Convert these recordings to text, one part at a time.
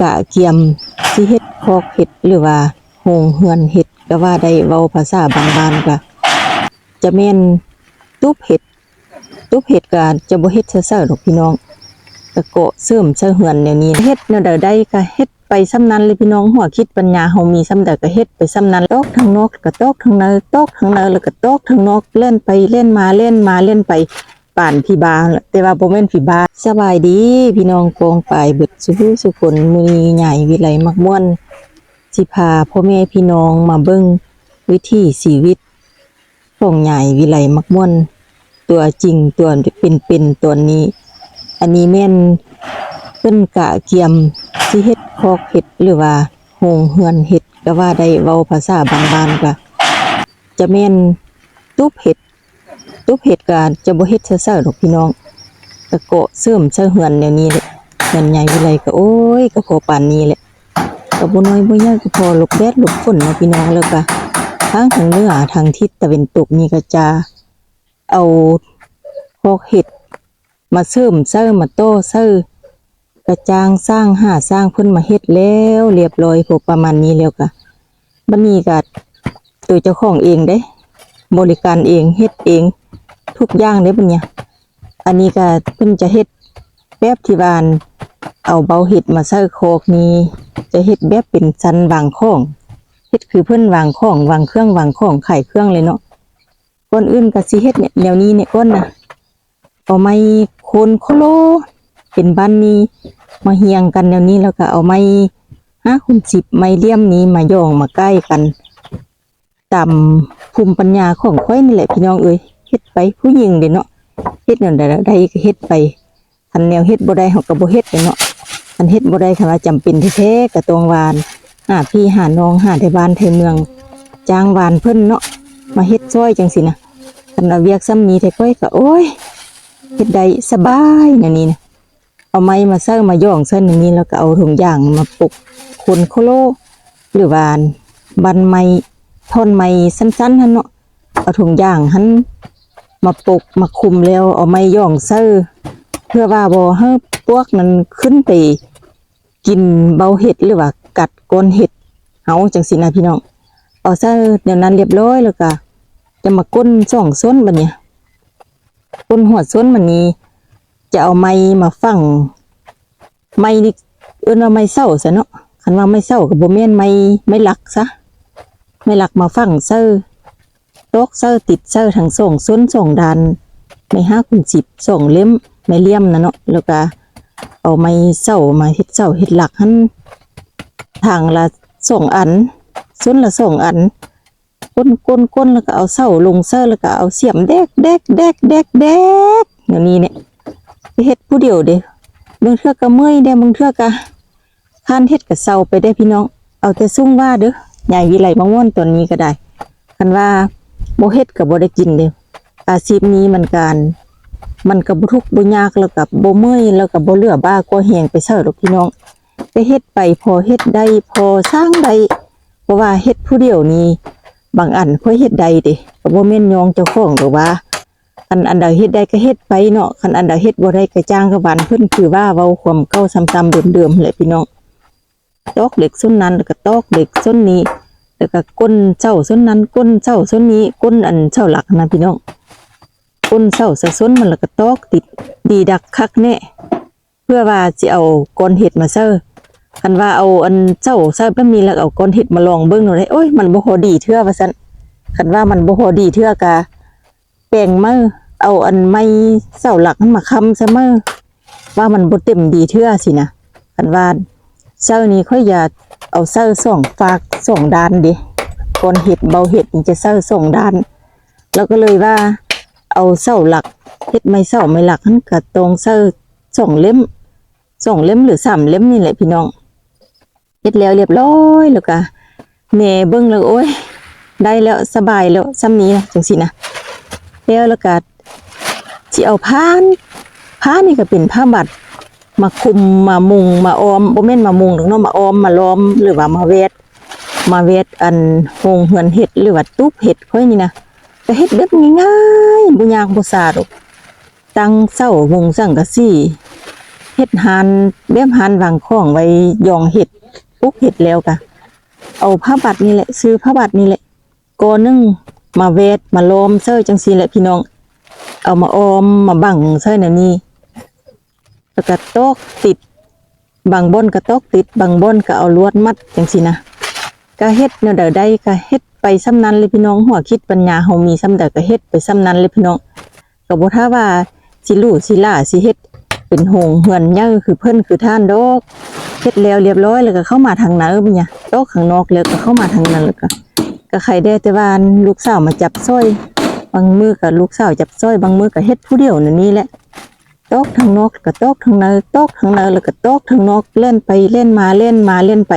ກະກຽມຊິເຮັດຄອກເຫັດ ຫຼືວ່າໂຮງເຮືອນເຫັດກໍວ່າໄດ້, ເວົ້າພາສາບາງບ້ານກໍຈະແມ່ນຕູບເຫັດ. ຕູບເຫັດກໍຈະບໍ່ເຮັດເຊີໆດອກພີ່ນ້ອງ, ກະເກາະເສີມໃສ່ເຮືອນແນວນີ້. ເຮັດແນວໃດໄດ້ກະເຮັດໄປສ່ຳນັ້ນແຫຼະພີ່ນ້ອງ, ຫົວຄິດປັນຍາເຮົາມີສ່ຳໃດກະເຮັດໄປສ່ຳນັ້ນ. ຕອກທາງນອກ ກະຕອກທາງໃນ, ຕອກທາງໃນ ແລ້ວກະຕອກທາງນອກ, ແລ່ນໄປແລ່ນມາ ແລ່ນມາແລ່ນໄປ ປານຜີບ້າຫັ້ນແຫຼະ, ແຕ່ວ່າບໍ່ແມ່ນຜີບ້າ. ສະບາຍດີພີ່ນ້ອງປ້ອງປາຍເບິດສູ່ຜູ້ສູ່ຄົນ, ມື້ນີ້ຍາຍວິໄລມັກມ່ວນຊິພາພໍ່ແມ່ພີ່ນ້ອງມາເບິ່ງວິຖີຊີວິດຂອງຍາຍວິໄລມັກມ່ວນ ຕົວຈິງ ຕົວເປັນໆຕອນນີ້. ອັນນີ້ແມ່ນເພິ່ນກະກຽມຊິເຮັດຄອກເຫັດ ຫຼືວ່າໂຮງເຮືອນເຫັດກໍວ່າໄດ້, ເວົ້າພາສາບາງບ້ານກໍຈະແມ່ນຕູບເຫັດ. ຕູບເຫັດກໍຈະບໍ່ເຮັດເຊີໆດອກພີ່ນ້ອງ, ກະເກາະເສີມໃສ່ເຮືອນແນວນີ້ແຫຼະ. ເຮືອນຍາຍວິໄລກໍ ໂອ້ຍ ກໍພໍປານນີ້ແຫຼະ, ກໍບໍ່ນ້ອຍບໍ່ໃຫຍ່ ກໍພໍຫຼົບແດດຫຼົບຝົນເນາະພີ່ນ້ອງ. ແລ້ວກໍທາງ ທາງເໜືອ ທາງທິດຕາເວັນຕົກນີ້ກໍຈະເອົາຄອກເຫັດມາເສີມໃສ່ ມາຕໍ່ໃສ່ ກະຈ້າງຊ່າງ ຫາຊ່າງເພິ່ນມາເຮັດແລ້ວລຽບຮ້ອຍ ພໍປະມານນີ້ແລ້ວກະ ບັດນີ້ກະໂຕເຈົ້າຂອງເອງເດ້, ບໍລິການເອງ ເຮັດເອງທຸກຢ່າງເດ້ບັດນີ້. ອັນນີ້ກະເພິ່ນຈະເຮັດແບບທີ່ວ່າ ເອົາເບົາເຫັດມາໃສ່ຄອກນີ້ ຈະເຮັດແບບເປັນຊັ້ນວາງຂອງ, ເຮັດຄືເພິ່ນວາງຂອງ ວາງເຄື່ອງ ວາງຂອງ ຂາຍເຄື່ອງເລີຍເນາະ. ກ່ອນອື່ນກໍຊິເຮັດແນວນີ້ນີ້ກ່ອນນະ, ເອົາໄມ້ໂຄນໂຄໂລເປັນບ້ານນີ້ມາຮຽງກັນແນວນີ້, ແລ້ວກໍເອົາໄມ້ຫ້າຄູນສິບ ໄມ້ຫຼ່ຽມນີ້ມາຫຍ້ອງມາກ່າຍກັນ ຕາມພູມປັນຍາຂອງຂ້ອຍນີ້ແຫຼະພີ່ນ້ອງເອີຍ. ເຮັດໄປ ຜູ້ຍິງເດ້ເນາະ, ເຮັດແນວໃດໄດ້ກໍເຮັດໄປ. ຄັນແນວເຮັດບໍ່ໄດ້ເຮົາກໍບໍ່ເຮັດແຫຼະເນາະ. ຄັນເຮັດບໍ່ໄດ້ ຄັນວ່າຈຳເປັນແທ້ໆ ກໍຕ້ອງວ່າຫາພີ່ຫານ້ອງ ຫາໄທບ້ານໄທເມືອງ ຈ້າງວານເພິ່ນເນາະ ມາເຮັດຊ່ອຍຈັ່ງຊີ້ນະ. ຄັນວ່າວຽກສ່ຳນີ້ແທ້ຂ້ອຍກໍ ໂອ້ຍ ເຮັດໄດ້ສະບາຍແນວນີ້ນະ. ເອົາໄມ້ມາໃສ່ ມາຫຍ້ອງໃສ່ແນວນີ້ ແລ້ວກໍເອົາຖົງຢາງມາປົກ ໂຄນໂຄໂລ ຫຼືວ່າບັ້ນໄມ້ ທ່ອນໄມ້ສັ້ນໆຫັ້ນເນາະ, ເອົາຖົງຢາງຫັ້ນມາປົກມາຄຸມ ແລ້ວເອົາໄມ້ຫຍ້ອງໃສ່ ເພື່ອວ່າບໍ່ໃຫ້ປວກນັ້ນຂຶ້ນໄປກິນເບົາເຫັດ ຫຼືວ່າກັດກ້ອນເຫັດເຮົາຈັ່ງຊີ້ນະພີ່ນ້ອງ. ເອົາໃສ່ແນວນັ້ນລຽບຮ້ອຍ ແລ້ວກະຈະມາກົ້ນສອງສົ້ນບັດນີ້, ກົ້ນຫົວສົ້ນບັດນີ້ ຈະເອົາໄມ້ມາຝັງ, ໄມ້ນີ້ເອີ້ນວ່າໄມ້ເສົາຊະເນາະ, ຄັນວ່າໄມ້ເສົາກໍບໍ່ແມ່ນ, ໄມ້ ໄມ້ຫຼັກຊະ, ໄມ້ຫຼັກມາຝັງໃສ່ ຕອກໃສ່ ຕິດໃສ່ທັງສອງສົ້ນສອງດ້ານ, ໄມ້ຫ້າຄູນສິບສອງເຫຼັ້ມ, ໄມ້ຫຼ່ຽມນະເນາະ, ແລ້ວກະເອົາໄມ້ເສົາມາເຮັດເສົາເຮັດຫຼັກຫັ້ນ ທາງລະສອງອັນ, ສົ້ນລະສອງອັນ, ກົ້ນໆໆ ແລ້ວກະເອົາເສົາລົງໃສ່ ແລ້ວກະເອົາສຽມແດກໆໆໆ ແນວນີ້ແຫຼະ. ໄປເຮັດຜູ້ດຽວເດ້, ບາງເທື່ອກະເມື່ອຍເດ້, ບາງເທື່ອກະ ຄັນເຮັດກະເຊົາໄປເດ້ພີ່ນ້ອງ, ເອົາແຕ່ຊຸ່ງວ່າເດີ. ຍາຍວິໄລມາມ່ວນຕອນນີ້ກໍໄດ້, ຄັນວ່າບໍ່ເຮັດກໍບໍ່ໄດ້ກິນເດ້. ອາຊີບນີ້ມັນການ ມັນກໍບໍ່ທຸກບໍ່ຍາກ ແລ້ວກໍບໍ່ເມື່ອຍ ແລ້ວກໍບໍ່ເຫຼືອບ້າກໍແຮງໄປໃສດອກພີ່ນ້ອງ, ແຕ່ເຮັດໄປພໍເຮັດໄດ້ ພໍສ້າງໄດ້. ເພາະວ່າເຮັດຜູ້ດຽວນີ້ ບາງອັນຂ້ອຍເຮັດໄດ້ເດ້, ກໍບໍ່ແມ່ນຍ້ອງເຈົ້າຂອງດອກວ່າ ຄັນອັນໃດເຮັດໄດ້ກໍເຮັດໄປເນາະ, ຄັນອັນໃດເຮັດບໍ່ໄດ້ກໍຈ້າງກະວານເພິ່ນ, ຄືວ່າເວົ້າຄວາມເກົ່າຊ້ຳໆເດີມໆຫັ້ນແຫຼະພີ່ນ້ອງ. ຕອກເຫຼັກສົ້ນນັ້ນ ແລ້ວກໍຕອກເຫຼັກສົ້ນນີ້, ແລ້ວກໍກົ້ນເສົາສົ້ນນັ້ນ ກົ້ນເສົາສົ້ນນີ້, ກົ້ນອັນເສົາຫຼັກນະພີ່ນ້ອງ, ກົ້ນເສົາຊະສົ້ນມັນ ແລ້ວກໍຕອກຕິດດີດັກຄັກແນ່. ເພື່ອວ່າຊິເອົາກ້ອນເຫັດມາໃສ່. ຄັນວ່າເອົາອັນເສົາໃສ່ແບບນີ້ ແລ້ວເອົາກ້ອນເຫັດມາລອງເບິ່ງໂລດເດ້, ໂອ້ຍ ມັນບໍ່ພໍດີເທື່ອວ່າຊັ້ນ. ຄັນວ່າມັນບໍ່ພໍດີເທື່ອກະແປງໃໝ່, ເອົາອັນໄມ້ເສົາຫຼັກຫັ້ນມາຄ້ຳໃສ່ໃໝ່, ວ່າມັນບໍ່ເຕັມດີເທື່ອຊີ້ນະ. ຄັນວ່າໃສ່ນີ້ຂ້ອຍຢາກເອົາໃສ່ສອງຟາກສອງດ້ານເດ້, ກ້ອນເຫັດເບົາເຫັດນີ້ຈະໃສ່ສອງດ້ານ. ແລ້ວກໍເລີຍວ່າເອົາເສົາຫຼັກ, ເຮັດໄມ້ເສົາໄມ້ຫຼັກຫັ້ນກະຕ້ອງໃສ່ ສອງເຫຼັ້ມ ສອງເຫຼັ້ມ ຫຼື ສາມເຫຼັ້ມນີ້ແຫຼະພີ່ນ້ອງ. ເຮັດແລ້ວລຽບຮ້ອຍ ແລ້ວກະແນເບິ່ງແລ້ວ ໂອ້ຍ ໄດ້ແລ້ວ ສະບາຍແລ້ວ ສ່ຳນີ້ນະ ຈັ່ງຊີ້ນະ. ແລ້ວ ແລ້ວກະຊິເອົາຜ້າ, ຜ້ານີ້ກະເປັນຜ້າບັດ ມາຄຸມ ມາມຸງ ມາອ້ອມ, ບໍ່ແມ່ນມາມຸງດອກເນາະ, ມາອ້ອມ ມາລ້ອມ ຫຼືວ່າມາແວດ, ມາແວດອັນໂຮງເຮືອນເຫັດ ຫຼືວ່າຕູບເຫັດຂ້ອຍນີ້ນະ. ກະເຮັດແບບງ່າຍໆ ບໍ່ຍາກບໍ່ຊາດອກ. ຕັ້ງເສົາມຸງສັງກະສີ ເຮັດຮ້ານ ແບບຮ້ານວາງຂອງໄວ້ຢອງເຫັດ ປູກເຫັດແລ້ວກະ ເອົາຜ້າບັດນີ້ແຫຼະ ຊື້ຜ້າບັດນີ້ແຫຼະ ກໍໜຶ່ງມາແວດ ມາລ້ອມໃສ່ຈັ່ງຊີ້ແຫຼະພີ່ນ້ອງ ເອົາມາອ້ອມມາບັງໃສ່ແນວນີ້ ແລ້ວກະຕອກຕິດ ບາງບ່ອນກະຕອກຕິດ ບາງບ່ອນກະເອົາລວດມັດຈັ່ງຊີ້ນະ ກະເຮັດແນວໃດໄດ້ກະເຮັດໄປສ່ຳນັ້ນແຫຼະພີ່ນ້ອງ ຫົວຄິດປັນຍາເຮົາມີສ່ຳໃດກະເຮັດໄປສ່ຳນັ້ນແຫຼະພີ່ນ້ອງ ກະບໍ່ຖ້າວ່າຊິຫຼູຊິຫຼາ ຊິເຮັດເປັນໂຮງເຮືອນໃຫຍ່ຄືເພິ່ນຄືທ່ານດອກ ເຮັດແລ້ວລຽບລ້ອຍແລ້ວກະເຂົ້າມາທາງໃນ ແມ່ນຫຍັງ ຕອກຂ້າງນອກແລ້ວກະເຂົ້າມາທາງໃນ ແລ້ວກະ ກະໄຄແດ່ ແຕ່ວ່າລູກສາວມາຈັບຊ່ອຍ ບາງມື້ກະລູກສາວຈັບຊ່ອຍ ບາງມື້ກະເຮັດຜູ້ດຽວແນວນີ້ແຫຼະ ຕອກທາງນອກ ແລ້ວກະຕອກທາງໃນ ຕອກທາງໃນ ແລ້ວກະຕອກທາງນອກ ແລ່ນໄປແລ່ນມາ ແລ່ນມາແລ່ນໄປ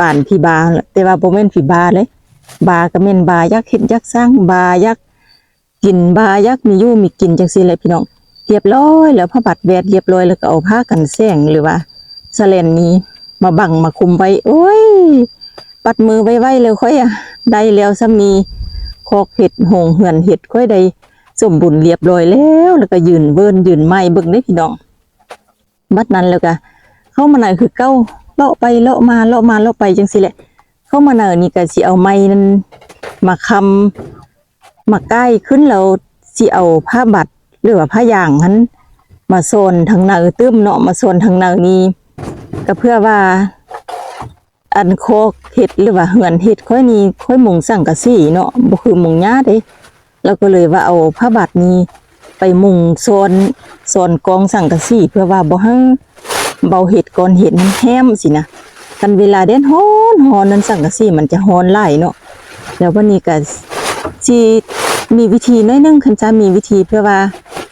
ປານຜີບ້າຫັ້ນແຫຼະ ແຕ່ວ່າບໍ່ແມ່ນຜີບ້າເດ້ ບ້າກະແມ່ນບ້າຢາກເຮັດຢາກສ້າງ ບ້າຢາກກິນ ບ້າຢາກມີຢູ່ມີກິນຈັ່ງຊີ້ແຫຼະພີ່ນ້ອງ ລຽບລ້ອຍແລ້ວ ຜ້າບັດແວດລຽບລ້ອຍແລ້ວກະເອົາຜ້າກັນແສງ ຫຼືວ່າສະແລນນີ້ມາບັງມາຄຸມໄວ້ ໂອ້ຍ ປັດມືໄວໆ ແລ້ວຂ້ອຍອະ ໄດ້ແລ້ວສ່ຳນີ້ ຄອກເຫັດ ໂຮງເຮືອນເຫັດ ຂ້ອຍໄດ້ສົມບູນລຽບລ້ອຍແລ້ວ ແລ້ວກະຢືນເວີ້ນຢືນໄໝ້ເບິ່ງເດ້ພີ່ນ້ອງ ບັດນັ້ນແລ້ວກະເຂົ້າມາໃນຄືເກົ່າ ເລາະໄປເລາະມາ ເລາະມາເລາະໄປຈັ່ງຊີ້ແຫຼະ ເຂົ້າມາໃນນີ້ກະຊິເອົາໄມ້ນັ້ນມາຄ້ຳ ມາກ່າຍຂຶ້ນ ແລ້ວຊິເອົາຜ້າບັດ ຫຼືວ່າຜ້າຢາງຫັ້ນມາສອນທາງໃນຕື່ມເນາະ ມາສອນທາງໃນນີ້ ກະເພື່ອວ່າ ອັນຄອກເຫັດ ຫຼືວ່າເຮືອນເຫັດຂ້ອຍນີ້ ຂ້ອຍມຸງສັງກະສີເນາະ ບໍ່ຄືມຸງຫຍ້າເດ້ ລາວກະເລີຍວ່າເອົາຜ້າບັດນີ້ໄປມຸງສອນ ສອນກອງສັງກະສີ ເພື່ອວ່າບໍ່ໃຫ້ເບົາເຫັດ ກ່ອນເຫັດມັນແຫ້ມຊີ້ນະ ຄັນເວລາແດດຮ້ອນໆ ນັ້ນສັງກະສີມັນຈະຮ້ອນຫຼາຍເນາະ ແລ້ວບັດນີ້ກະຊິມີວິທີໜ້ອຍໜຶ່ງ ຄັນຈະມີວິທີເພື່ອວ່າ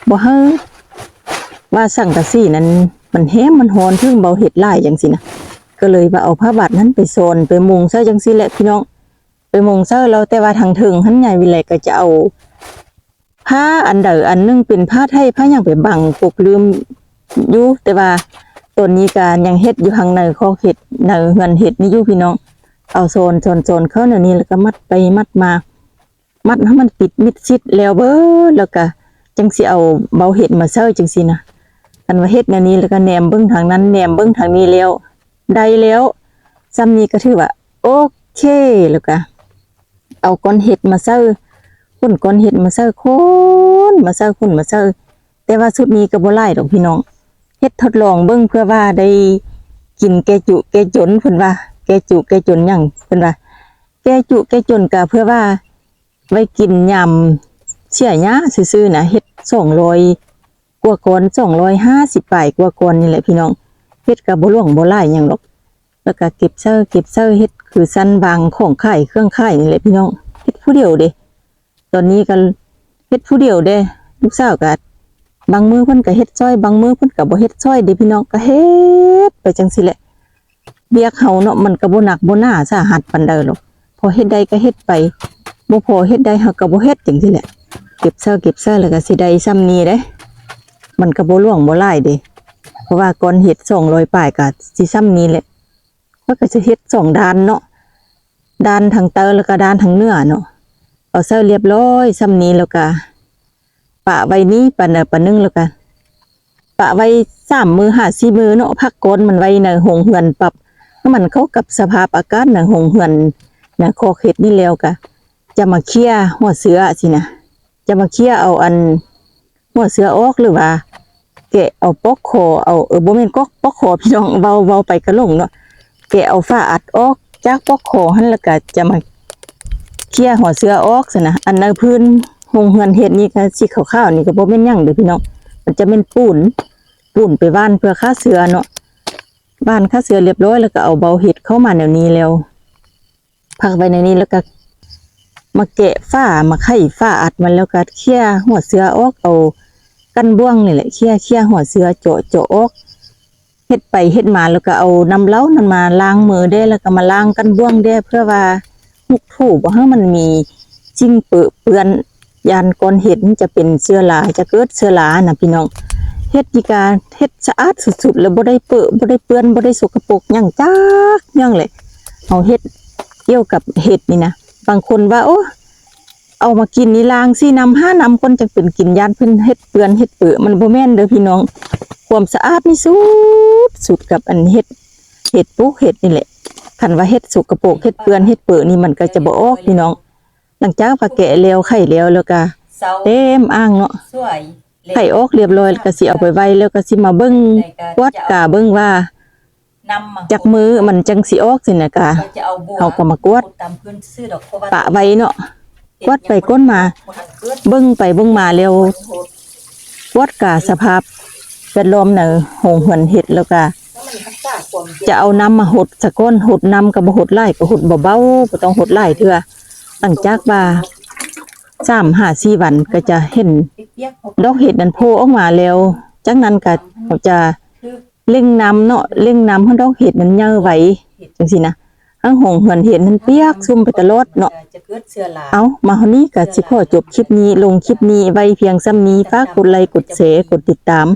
ບໍ່ໃຫ້ ວ່າສັງກະສີນັ້ນມັນແຫ້ມມັນຮ້ອນ ເຖິງເບົາເຫັດຫຼາຍຈັ່ງຊີ້ນະ ກະເລີຍວ່າເອົາຜ້າບັດຫັ້ນໄປສອນ ໄປມຸງໃສ່ຈັ່ງຊີ້ແຫຼະພີ່ນ້ອງ ໄປມຸງໃສ່ແລ້ວ ແຕ່ວ່າທາງເທິງຫັ້ນ ຍາຍວິໄລກະຈະເອົາຜ້າອັນໃດອັນໜຶ່ງ ເປັນຜ້າໄຖຜ້າຫຍັງໄປບັງປົກລຶ້ມຢູ່ ແຕ່ວ່າຕອນນີ້ກະຍັງເຮັດຢູ່ທາງໃນຄອກເຫັດ ໃນເຮືອນເຫັດນີ້ຢູ່ພີ່ນ້ອງ ເອົາສອນ ສອນ ສອນເຂົ້າແນວນີ້ ແລ້ວກະມັດໄປມັດມາ ມັດໃຫ້ມັນຕິດມິດຊິດແລ້ວເບີດ ແລ້ວກະຈັ່ງຊິເອົາເບົາເຫັດມາໃສ່ຈັ່ງຊີ້ນະ ຄັນວ່າເຮັດແນວນີ້ແລ້ວກະແນມເບິ່ງທາງນັ້ນ ແນມເບິ່ງທາງນີ້ແລ້ວ ໄດ້ແລ້ວ ສ່ຳນີ້ກະຖືວ່າໂອເຄ ແລ້ວກະເອົາກ້ອນເຫັດມາໃສ່ ຂົນກ້ອນເຫັດມາໃສ່ ຂົນມາໃສ່ ຂົນມາໃສ່ ແຕ່ວ່າຊຸດນີ້ກະບໍ່ຫຼາຍດອກພີ່ນ້ອງ ເຮັດທົດລອງເບິ່ງ ເພື່ອວ່າໄດ້ກິນແກ້ຈຸແກ້ຈົນ ເພິ່ນວ່າ ແກ້ຈຸແກ້ຈົນຫຍັງ ເພິ່ນວ່າ ແກ້ຈຸແກ້ຈົນກະເພື່ອວ່າໄວ້ກິນຍາມເສຍຫຍ້າຊື່ໆນະ ເຮັດສອງຮ້ອຍກວ່າກ້ອນ ສອງຮ້ອຍຫ້າສິບປາຍກວ່າກ້ອນນີ້ແຫຼະພີ່ນ້ອງ ເຮັດກະບໍ່ຫຼວງບໍ່ຫຼາຍຫຍັງດອກ ແລ້ວກະເກັບໃສ່ເກັບໃສ່ ເຮັດຄືຊັ້ນວາງຂອງຂາຍ ເຄື່ອງຂາຍນີ້ແຫຼະພີ່ນ້ອງ ເຮັດຜູ້ດຽວເດ້ ຕອນນີ້ກະເຮັດຜູ້ດຽວເດ້ ລູກສາວກະບາງມື້ເພິ່ນກະເຮັດຊ່ອຍ ບາງມື້ເພິ່ນກະບໍ່ເຮັດຊ່ອຍເດ້ພີ່ນ້ອງ ກະເຮັດໄປຈັ່ງຊີ້ແຫຼະ ວຽກເຮົາເນາະ ມັນກະບໍ່ໜັກບໍ່ໜາສາຫັດປານໃດດອກ ພໍເຮັດໄດ້ກະເຮັດໄປ ບໍ່ພໍເຮັດໄດ້ເຮົາກະບໍ່ເຮັດຈັ່ງຊີ້ແຫຼະ ເກັບໃສ່ເກັບໃສ່ແລ້ວກະຊິໄດ້ສ່ຳນີ້ເດ້ ມັນກະບໍ່ຫຼວງບໍ່ຫຼາຍເດ້ ເພາະວ່າກ້ອນເຫັດສອງຮ້ອຍປາຍກະຊິສ່ຳນີ້ແຫຼະ ຂ້ອຍກະຈະເຮັດສອງດ້ານເນາະ ດ້ານທາງໃຕ້ ແລ້ວກະດ້ານທາງເໜືອເນາະ ເອົາໃສ່ລຽບລ້ອຍສ່ຳນີ້ ແລ້ວກະປະໄວ້ນີ້ປະໜຶ່ງ ປະໜຶ່ງ ແລ້ວກະປະໄວ້ສາມມື້ຫາສີ່ມື້ເນາະ ພັກກ້ອນມັນໄວ້ໃນໂຮງເຮືອນ ປັບໃຫ້ມັນເຂົ້າກັບສະພາບອາກາດໃນໂຮງເຮືອນ ໃນຄອກເຫັດນີ້ ແລ້ວກະຈະມາເຄຍຫົວເຊື້ອຊີ້ນະ ຈະມາເຄຍເອົາອັນ ຫົວເຊື້ອອອກ ຫຼືວ່າແກະເອົາປອກຄໍເອົາ ເອີ ບໍ່ແມ່ນກອກ ປອກຄໍພີ່ນ້ອງ ເວົ້າ ເວົ້າໄປກະຫຼົງເນາະ ແກະເອົາຝາອັດອອກຈາກປອກຄໍຫັ້ນ ແລ້ວກະຈະມາເຄຍຫົວເຊື້ອອອກຊັ້ນນະ ອັນໃນພື້ນໂຮງເຮືອນເຫັດນີ້ກະສີຂາວໆນີ້ກະບໍ່ແມ່ນຫຍັງເດ້ພີ່ນ້ອງ ມັນຈະແມ່ນປູນ ປູນໄປຫວ່ານເພື່ອຂ້າເຊື້ອເນາະ ຫວ່ານຂ້າເຊື້ອລຽບລ້ອຍ ແລ້ວກະເອົາເບົາເຫັດເຂົ້າມາແນວນີ້ແລ້ວ ພັກໄວ້ໃນນີ້ ແລ້ວກະມາແກະຝາ ມາໄຂຝາອັດມັນ ແລ້ວກະເຄຍຫົວເຊື້ອອອກ ເອົາກ້ານບ່ວງນີ້ແຫຼະ ເຄຍ ເຄຍຫົວເຊື້ອ ເຈາະ ເຈາະອອກ ເຮັດໄປເຮັດມາ ແລ້ວກະເອົານ້ຳເຫຼົ້ານັ້ນມາລ້າງມືແດ່ ແລ້ວກະມາລ້າງກ້ານບ່ວງແດ່ ເພື່ອວ່າຮຸກຖູບໍ່ໃຫ້ມັນມີສິ່ງເປິເປື້ອນ ຢ້ານກ້ອນເຫັດມັນຈະເປັນເຊື້ອລາ ຈະເກີດເຊື້ອລານະພີ່ນ້ອງ ເຮັດນີ້ກະເຮັດສະອາດສຸດໆ ແລ້ວບໍ່ໄດ້ເປິ ບໍ່ໄດ້ເປື້ອນ ບໍ່ໄດ້ສົກກະປົກຫຍັງຈັກຢ່າງເລີຍ ເຮົາເຮັດກ່ຽວກັບເຫັດນີ້ນະ ບາງຄົນວ່າ ໂອ້ ເອົາມາກິນນີ້ລ້າງສີ່ນ້ຳຫ້ານ້ຳກ່ອນຈັ່ງເປັນກິນ ຢ້ານເພິ່ນເຮັດເປື້ອນເຮັດເປິ ມັນບໍ່ແມ່ນເດີພີ່ນ້ອງ ຄວາມສະອາດນີ້ສຸດ ສຸດກັບອັນເຫັດ ເຫັດປູກເຫັດນີ້ແຫຼະ. ຄັນວ່າເຫັດສົກກະປົກ ເຫັດເປື້ອນ ເຫັດເປິນີ້ ມັນກໍຈະບໍ່ອອກພີ່ນ້ອງ. ຫຼັງຈາກວ່າແກະແລ້ວ ໄຂ່ແລ້ວ ແລ້ວກໍເຕັມອ່າງເນາະ ໄຂ່ອອກລຽບລ້ອຍ ແລ້ວກໍຊິເອົາໄປໄວ້ ແລ້ວກໍຊິມາເບິ່ງ ກວດກາເບິ່ງວ່າ ຈັກມື້ມັນຈັ່ງຊິອອກຊີ້ນະກະ ເຮົາກໍມາກວດປະໄວ້ເນາະ ກວດໄປກວດມາ ເບິ່ງໄປເບິ່ງມາແລ້ວ ກວດກາສະພາບແວດລ້ອມໃນໂຮງເຮືອນເຫັດ ແລ້ວກະຈະເອົານ້ຳມາຫົດສະກ່ອນ. ຫົດນ້ຳກໍບໍ່ຫົດຫຼາຍ ກໍຫົດເບົາໆ ບໍ່ຕ້ອງຫົດຫຼາຍເທື່ອ. ຫຼັງຈາກວ່າສາມຫາສີ່ວັນກໍຈະເຫັນດອກເຫັດນັ້ນໂຜ່ອອກມາແລ້ວ. ຈາກນັ້ນກໍເຮົາຈະ ເລັ່ງນ້ຳເນາະ ເລັ່ງນ້ຳໃຫ້ດອກເຫັດມັນໃຫຍ່ໄວຈັ່ງຊີ້ນະ ໃຫ້ໂຮງເຮືອນເຫັດນັ້ນປຽກຊຸ່ມໄປຕະຫຼອດເນາະ. ເອົາ ມາຮອດນີ້ກໍຊິຂໍຈົບຄລິບນີ້ ລົງຄລິບນີ້ໄວ້ພຽງສ່ຳນີ້. ຝາກກົດໄລ ກົດແຊ ກົດຕິດຕາມ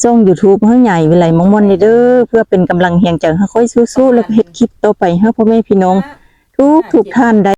ຊ່ອງຢູທູບໃຫ້ຍາຍວິໄລມ່ວນໆແດ່ເດີ ເພື່ອເປັນກຳລັງແຮງໃຈໃຫ້ຂ້ອຍສູ້ໆ ແລ້ວກໍເຮັດຄລິບຕໍ່ໄປໃຫ້ພໍ່ແມ່ພີ່ນ້ອງທຸກໆທ່ານໄດ້